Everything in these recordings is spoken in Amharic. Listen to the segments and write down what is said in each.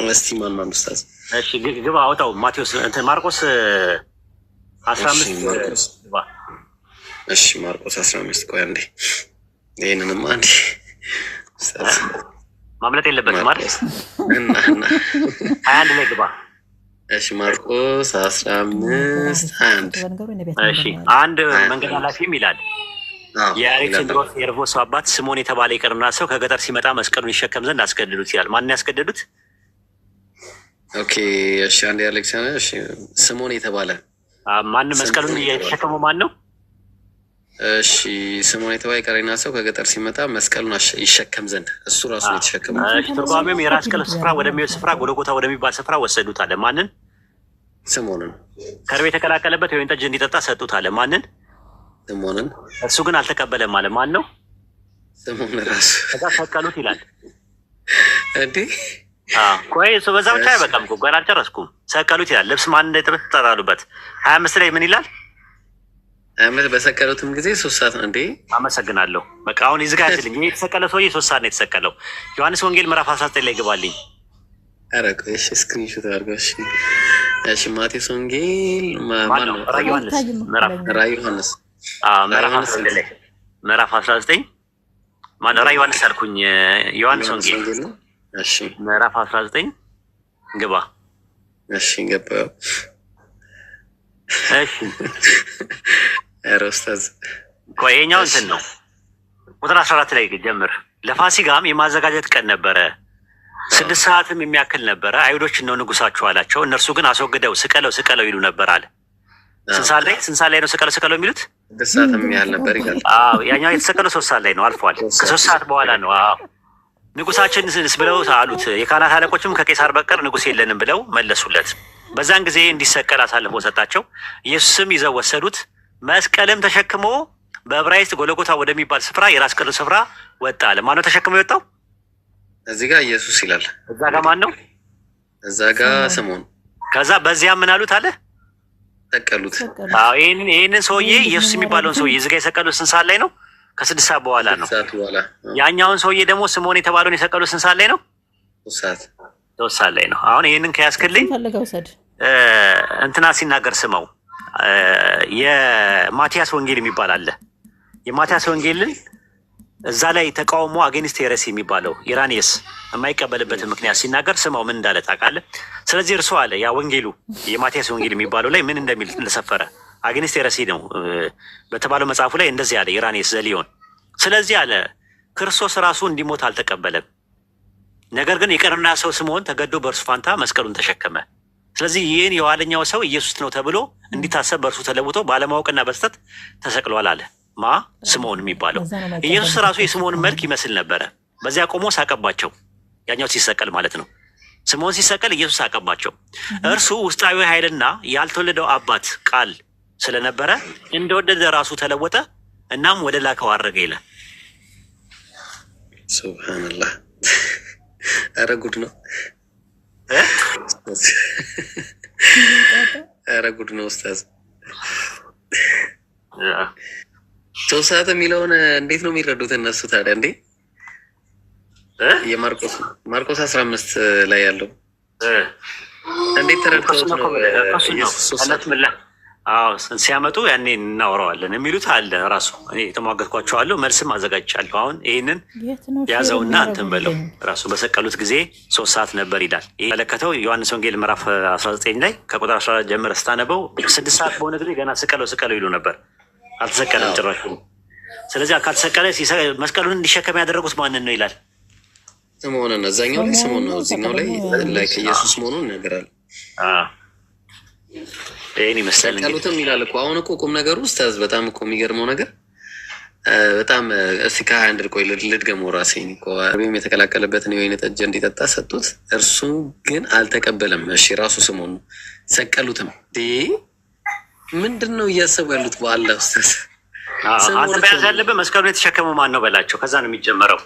እስቲ ማን ማን ኡስታዝ? እሺ ግባ አውጣው። ማቴዎስ እንትን ማርቆስ አስራ እሺ አምስት ማርቆስ ግባ። እሺ ማርቆስ 15፣ ቆይ አንዴ፣ ይህንንማ አንዴ ኡስታዝ። ማምለጥ የለበትም አይደል? ማርቆስ እና 21 ላይ ግባ። እሺ ማርቆስ 15 21። በነገሩ ነቢያት እሺ ነበር። አንድ 21 መንገድ ኃላፊም ይላል አዎ ይላል። የአሌክሳንድሮስ የሩፎስ አባት ስምዖን የተባለ የቀሬና ሰው ከገጠር ሲመጣ መስቀሉን ይሸከም ዘንድ አስገደዱት ይላል። ማንን ያስገደዱት? Okay እሺ፣ አንድ የአሌክሳንደር፣ እሺ ስምዖን የተባለ ማን መስቀሉን ስምዖን የተባለ የተሸከመው ማን ነው? እሺ ስምዖን የተባለ የቀሬና ሰው ከገጠር ሲመጣ መስቀሉን ይሸከም ዘንድ እሱ ራሱ ነው የተሸከመው። እሺ፣ ትርጓሜውም የራስ ቅል ስፍራ ወደሚል ስፍራ ጎልጎታ ወደሚባል ስፍራ ወሰዱት አለ። ማንን? ስምዖንን። ከርቤ የተቀላቀለበት የወይን ጠጅ እንዲጠጣ ሰጡት አለ። ማንን? ስምዖንን። እሱ ግን አልተቀበለም አለ። ማን ነው? ስምዖን ራሱ። ከዛ ሰቀሉት ይላል። እንዴ! ቆይ እሱ በዛ ብቻ አይበቃም እኮ፣ ገና አልጨረስኩም። ሰቀሉት ይላል። ልብስ ማን እንደተጣጣሉበት 25 ላይ ምን ይላል? 25 በሰቀሉትም ጊዜ 3 ሰዓት ነው እንዴ? አመሰግናለሁ። በቃ አሁን ይዝጋ ያዝልኝ። ይሄ የተሰቀለ ሰውዬ 3 ሰዓት ነው የተሰቀለው። ዮሐንስ ወንጌል ምዕራፍ 19 ላይ ግባልኝ። ኧረ ቆይ እሺ፣ screenshot አድርገው። እሺ እሺ፣ ማቴዎስ ወንጌል ማን ማን ነው? ነው? ራዕይ ዮሐንስ አይታይም እኮ ምዕራፍ ለኛ። ራዕይ ዮሐንስ። ምዕራፍ ዮሐንስ 19 ላይ፣ ምዕራፍ 19 ማነው? ራዕይ ዮሐንስ አልኩኝ። ዮሐንስ ዮሐንስ ወንጌል ወንጌል ነው። እሺ። ምዕራፍ 19 ግባ። እሺ ገባሁ። እሺ። ኧረ ኡስታዝ። ቆይ ይሄኛው እሺ እንትን ነው። ቁጥር 14 ላይ ጀምር። ለፋሲካም የማዘጋጀት ቀን ነበረ፣ 6 ሰዓትም የሚያክል ነበረ። አይሁዶች እነሆ ንጉሳችሁ አላቸው። እነርሱ ግን አስወግደው፣ ስቀለው፣ ስቀለው ይሉ ነበር አለ። ስንት ሰዓት ላይ፣ ስንት ሰዓት ላይ ነው ስቀለው ስቀለው የሚሉት? 6 ሰዓት የሚያህል ነበር ይላል። አዎ፣ ያኛው የተሰቀለው 3 ሰዓት ላይ ነው፣ አልፏል። 3 ሰዓት። ከ3 ሰዓት በኋላ ነው። አዎ ንጉሳችን ብለው አሉት። የካህናት አለቆችም ከቄሳር በቀር ንጉስ የለንም ብለው መለሱለት። በዛን ጊዜ እንዲሰቀል አሳልፎ ሰጣቸው። ኢየሱስም ይዘው ወሰዱት። መስቀልም ተሸክሞ በዕብራይስጥ ጎልጎታ ወደሚባል ስፍራ የራስ ቅል ስፍራ ወጣ አለ። ማነው ተሸክሞ የወጣው? እዚህ ጋር ኢየሱስ ይላል። እዛ ጋር ማን ነው? እዛ ጋር ስምዖን። ከዛ በዚያ ምን አሉት አለ? ሰቀሉት። ሰቀሉት። አዎ ይህንን ሰውዬ፣ ኢየሱስ የሚባለውን ሰውዬ እዚህ ጋር የሰቀሉት ስንት ሰዓት ላይ ነው? ከ6 ሰዓት በኋላ ነው። 6 ሰዓት በኋላ። ያኛውን ሰውዬ ደግሞ ስምዖን የተባለውን የሰቀሉት ስንት ሰዓት ላይ ነው? 3 ሰዓት። 3 ሰዓት ላይ ነው። አሁን ይህንን ከያዝክልኝ ፈልገው ውሰድ። እንትና ሲናገር ስመው፣ የማቲያስ ወንጌል የሚባል አለ። የማቲያስ ወንጌልን እዛ ላይ ተቃውሞ Against Heresy የሚባለው ኢራኒየስ የማይቀበልበትን ምክንያት ሲናገር ስማው፣ ምን እንዳለ ታውቃለህ? ስለዚህ እርሱ አለ፣ ያ ወንጌሉ የማቲያስ ወንጌል የሚባለው ላይ ምን እንደሚል እንደሰፈረ፣ Against Heresy ነው በተባለው መጽሐፉ ላይ እንደዚህ አለ ኢራኒየስ ዘሊዮን። ስለዚህ አለ ክርስቶስ ራሱ እንዲሞት አልተቀበለም። ነገር ግን የቀሬና ሰው ስምዖን ተገዶ በእርሱ ፋንታ መስቀሉን ተሸከመ። ስለዚህ ይህን የኋለኛው ሰው ኢየሱስ ነው ተብሎ እንዲታሰብ በእርሱ ተለውጦ ባለማወቅና በስተት ተሰቅሏል አለ። ማ? ስምዖን የሚባለው። ለዛ ነው ኢየሱስ የማይቀበሉት። ራሱ የስምዖንን መልክ ይመስል ነበረ። በዚያ ቆሞ ሳቀባቸው። ያኛው ሲሰቀል ማለት ነው። ስምዖን ሲሰቀል ኢየሱስ ሳቀባቸው። እርሱ ውስጣዊ ኃይልና ያልተወለደው አባት ቃል ስለነበረ እንደወደደ ራሱ ተለወጠ፣ እናም ወደ ላከው አረገ ይላል። ሱብሃንአላህ። ኧረ ጉድ ነው። እ? ኧረ ጉድ ነው ኡስታዝ። 3 ሰዓት የሚለውን እንዴት ነው የሚረዱት እነሱ ታዲያ? እንዴ? እ? የማርቆስ ማርቆስ 15 ላይ ያለው እ? እንዴት ተረድተውት ነው? እሱን ነው። ኢየሱስ 3 ሰዓት እነሱ አዎ ሲያመጡ ያኔ እናወራዋለን የሚሉት አለ። ራሱ እኔ የተሟገትኳቸዋለሁ፣ መልስም አዘጋጅቻለሁ። አሁን ይህንን የት ነው share ያዘውና እንትን በለው። የሚያደርጉልኝ? ራሱ በሰቀሉት ጊዜ 3 ሰዓት ነበር ይላል። ይህ መለከተው ዮሐንስ ወንጌል ምዕራፍ 19 ላይ ከቁጥር 14 ጀምረህ ስታነበው 6 ሰዓት በሆነ ጊዜ ገና ስቀለው ስቀለው ይሉ ነበር። አልተሰቀለም ጭራሽ። ስለዚህ ካልተሰቀለ መስቀሉን እንዲሸከም ያደረጉት ማንን ነው ይላል። ስምዖንን ነው። እዛኛው ላይ ስምዖን ነው፣ እዚኛው ላይ like ኢየሱስ መሆኑን ይነገራል። ይህን ይመስላል እንግዲህ። ሰቀሉትም ይላል እኮ። አሁን እኮ ቁም ነገሩ ኡስታዝ፣ በጣም እኮ የሚገርመው ነገር በጣም እስኪ ከ21 ቆይ ልድገመው ራሴ እኮ። ከርቤም የተቀላቀለበትን የወይን ጠጅ እንዲጠጣ ሰጡት፣ እርሱ ግን አልተቀበለም። እሺ ራሱ ስምዖን ነው። ሰቀሉትም። ምንድን ነው እያሰቡ ያሉት? በአላህ ኡስታዝ። አንተ መያዝ ያለብህ መስቀሉን የተሸከመው ማን ነው በላቸው። ከዛ ነው የሚጀመረው።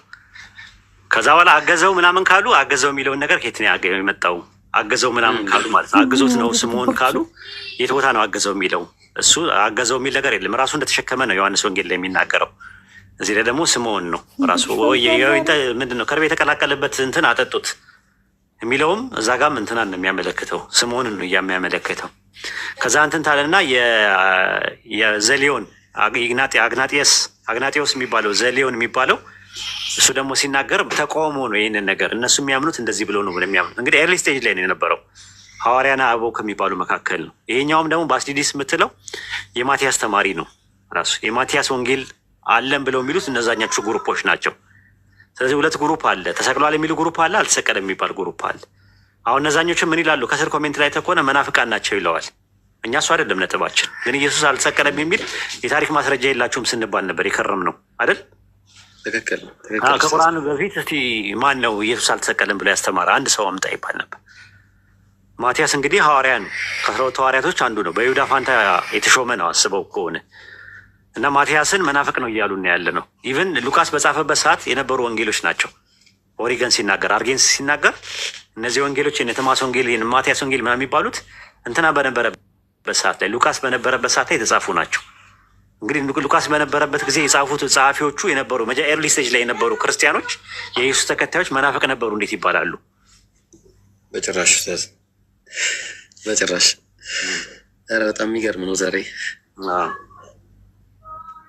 ከዛ በኋላ አገዘው ምናምን ካሉ አገዘው የሚለውን ነገር ከየት ነው የመጣው? አገዘው ምናምን ካሉ ማለት ነው። አግዞት ነው ስምዖን ካሉ የት ቦታ ነው አገዘው የሚለው? እሱ አገዘው የሚል ነገር የለም። ራሱ እንደተሸከመ ነው ዮሐንስ ወንጌል ላይ የሚናገረው። እዚህ ላይ ደግሞ ስምዖን ነው ራሱ። ምንድን ነው ከርቤ የተቀላቀለበት እንትን አጠጡት። የሚለውም እዛ ጋም እንትናን ነው የሚያመለክተው፣ ስምዖንን ነው የሚያመለክተው። ከዛ እንትን ታለና የዘሊዮን አግናጤዎስ የሚባለው ዘሊዮን የሚባለው እሱ ደግሞ ሲናገር ተቃውሞ ነው ይህንን ነገር። እነሱ የሚያምኑት እንደዚህ ብሎ ነው የሚያምኑት። እንግዲህ early stage ላይ ነው የነበረው፣ ሐዋርያና አበው ከሚባሉ መካከል ነው። ይሄኛውም ደግሞ ባስሊዲስ የምትለው የማቲያስ ተማሪ ነው ራሱ። የማቲያስ ወንጌል አለን ብለው የሚሉት እነዛኞቹ group ኦች ናቸው። ስለዚህ ሁለት group አለ። ተሰቅሏል የሚሉ group አለ፣ አልተሰቀለም የሚባል group አለ። አሁን እነዛኞቹ ምን ይላሉ? ከስር comment ላይ ተኮነ መናፍቃን ናቸው ይለዋል። እኛ እሱ አይደለም ነጥባችን። ግን ኢየሱስ አልተሰቀለም የሚል የታሪክ ማስረጃ የላችሁም ስንባል ነበር የከረም ነው አይደል? ትክክል። ከቁርአኑ በፊት እስቲ ማን ነው ኢየሱስ አልተሰቀለም ብሎ ያስተማረ አንድ ሰው አምጣ ይባል ነበር። ማቲያስ እንግዲህ ሐዋርያ ነው፣ ከ12 ሐዋርያቶች አንዱ ነው። በይሁዳ ፋንታ የተሾመ ነው አስበው ከሆነ እና ማቲያስን መናፍቅ ነው እያሉ ያለ ነው። Even ሉቃስ በጻፈበት ሰዓት የነበሩ ወንጌሎች ናቸው። ኦሪገን ሲናገር፣ አርጌንስ ሲናገር እነዚህ ወንጌሎች የነ ቶማስ ወንጌል፣ ማቲያስ ወንጌል ምናምን የሚባሉት እንትና በነበረበት ሰዓት ላይ፣ ሉቃስ በነበረበት ሰዓት ላይ የተጻፉ ናቸው። እንግዲህ ሉቃስ በነበረበት ጊዜ የጻፉት ጸሐፊዎቹ የነበሩ early stage ላይ የነበሩ ክርስቲያኖች፣ የኢየሱስ ተከታዮች መናፍቅ ነበሩ እንዴት ይባላሉ? በጭራሽ በጭራሽ። ኧረ በጣም የሚገርም ነው ዛሬ።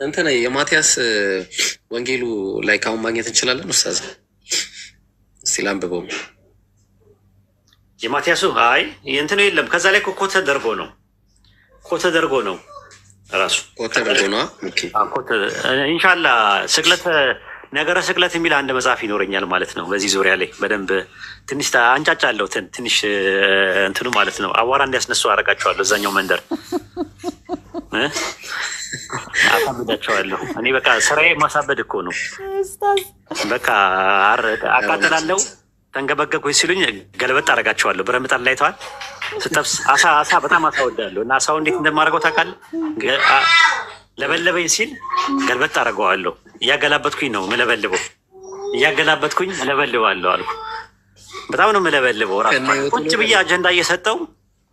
እንትን የማቲያስ ወንጌሉ ላይ ካሁን ማግኘት እንችላለን ኡስታዝ? እስቲ ላንብበው። የማቲያሱ አይ እንትኑ የለም። ከዛ ላይ quote ተደርጎ ነው፣ quote ተደርጎ ነው ራሱ። Quote ተደርጎ ነው። ኢንሻላ ስቅለት፣ ነገረ ስቅለት የሚል አንድ መጽሐፍ ይኖረኛል ማለት ነው። በዚህ ዙሪያ ላይ በደንብ ትንሽ አንጫጫለሁ። ትንሽ እንትኑ ማለት ነው፣ አቧራ እንዲያስነሱ አደርጋቸዋለሁ። እዛኛው መንደር አሳብዳቸዋለሁ። እኔ በቃ ስራዬ ማሳበድ እኮ ነው። በቃ አቃጥላለሁ። ተንገበገብኩኝ ሲሉኝ ገለበጥ አደርጋቸዋለሁ። ብረት ምጣድ ላይ ተዋል ስጠብስ አሳ፣ አሳ በጣም አሳ እወዳለሁ እና አሳው እንዴት እንደማደርገው ታውቃለህ? ለበለበኝ ሲል ገልበጥ አደርገዋለሁ። እያገላበጥኩኝ ነው ምለበልበው፣ እያገላበጥኩኝ እለበልባለሁ አልኩ። በጣም ነው የምለበልበው። ራሱ ቁጭ ብዬ አጀንዳ እየሰጠው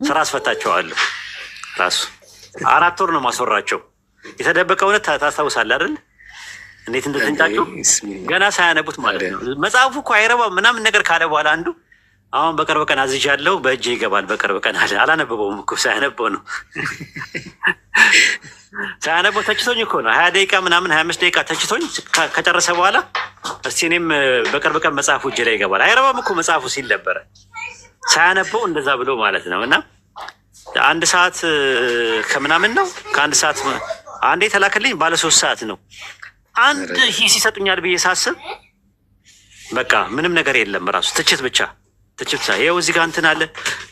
ስራ አስፈታቸዋለሁ። ራሱ 4 ወር ነው ማስወራቸው። የተደበቀ እውነት ታስታውሳለህ አይደል? እንዴት እንደተንጫጩ ገና ሳያነቡት ማለት ነው። መጽሐፉ እኮ አይረባም ምናምን ነገር ካለ በኋላ አንዱ አሁን በቅርብ ቀን አዝዣለሁ በእጅ ይገባል በቅርብ ቀን አለ። አላነበበውም እኮ፣ ሳያነበው ነው፣ ሳያነበው ተችቶኝ እኮ ነው። 20 ደቂቃ ምናምን 25 ደቂቃ ተችቶኝ ከጨረሰ በኋላ እስቲ እኔም በቅርብ ቀን መጽሐፉ እጅ ላይ ይገባል፣ አይረባም እኮ መጽሐፉ ሲል ነበረ። ሳያነበው እንደዛ ብሎ ማለት ነው። እና አንድ ሰዓት ከምናምን ነው፣ ከአንድ ሰዓት አንዴ የተላከልኝ ባለ 3 ሰዓት ነው። አንድ ሂስ ይሰጡኛል ብዬ ሳስብ በቃ ምንም ነገር የለም። ራሱ ትችት ብቻ፣ ትችት ብቻ። ይኸው እዚህ ጋር እንትን አለ፣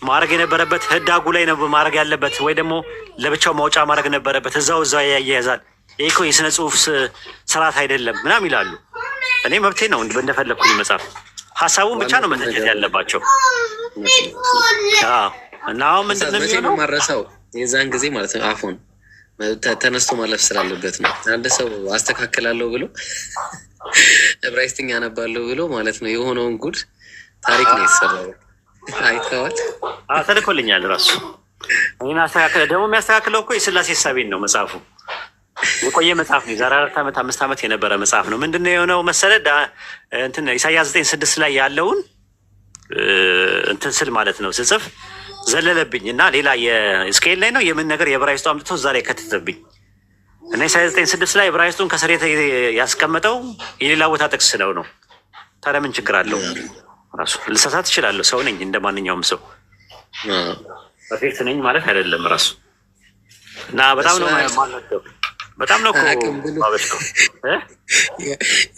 ማድረግ የነበረበት ህዳጉ ላይ ነው ማድረግ ያለበት፣ ወይ ደግሞ ለብቻው ማውጫ ማድረግ ነበረበት። እዛው እዛው ያያይዛል። ይህ እኮ የስነ ጽሁፍ ስርዓት አይደለም ምናምን ይላሉ። እኔ መብቴ ነው እንደፈለግኩኝ መጻፍ። ሀሳቡን ብቻ ነው መተቸት ያለባቸው። እና አሁን ምንድን ነው የሚሆነው? ማረሳው የዛን ጊዜ ማለት ነው፣ አፉን ተነስቶ ማለፍ ስላለበት ነው። አንድ ሰው አስተካክላለሁ ብሎ፣ ዕብራይስጥኛ አነባለሁ ብሎ ማለት ነው፣ የሆነውን ጉድ ታሪክ ነው የተሰራው። አይተዋል። ተልኮልኛል። ራሱ ደግሞ የሚያስተካክለው እኮ የስላሴ እሳቤን ነው። መጽሐፉ የቆየ መጽሐፍ ነው። የዛሬ 4 ዓመት 5 ዓመት የነበረ መጽሐፍ ነው። ምንድን ነው የሆነው መሰለህ? እንትን ኢሳያስ 9:6 ላይ ያለውን እንትን ስል ማለት ነው ስጽፍ ዘለለብኝ እና ሌላ የሕዝቅኤል ላይ ነው የምን ነገር የዕብራይስጡ አምጥቶ እዛ ላይ ከተተብኝ እና ኢሳያስ 9:6 ላይ ዕብራይስጡን ከስር ያስቀመጠው የሌላ ቦታ ጥቅስ ነው። ታዲያ ምን ችግር አለው? ራሱ ልሳሳት እችላለሁ። ሰው ነኝ እንደ ማንኛውም ሰው፣ perfect ነኝ ማለት አይደለም ራሱ። እና በጣም ነው የማልወደው። በጣም ነው እኮ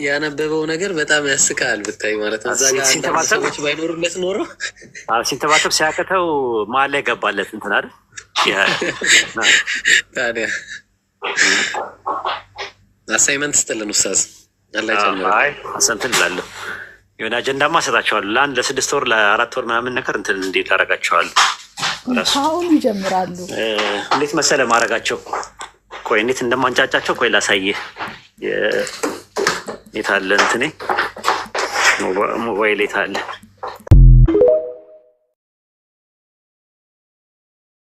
ያነበበው ነገር በጣም ያስቃል ብታይ ማለት ነው። እዛ ጋር ሰዎች ባይኖሩለት ኖሮ ሲንተባተብ ሲያቅተው መሀል ላይ ገባለት እንትን አይደል? ታዲያ assignment ስጥልን ኡስታዝ። አላህ ይጨምርልህ። አይ እንትን እላለሁ፣ የሆነ አጀንዳማ እሰጣቸዋለሁ። ለአንድ ለ6 ወር ለ4 ወር ምናምን ነገር እንትን እንዴት አደርጋቸዋለሁ። ከአሁኑ ይጀምራሉ። እንዴት መሰለ ማድረጋቸው፣ ቆይ እንዴት እንደማንጫጫቸው ቆይ ላሳየህ። የት አለ እንትኔ፣ ሞባይል የት አለ?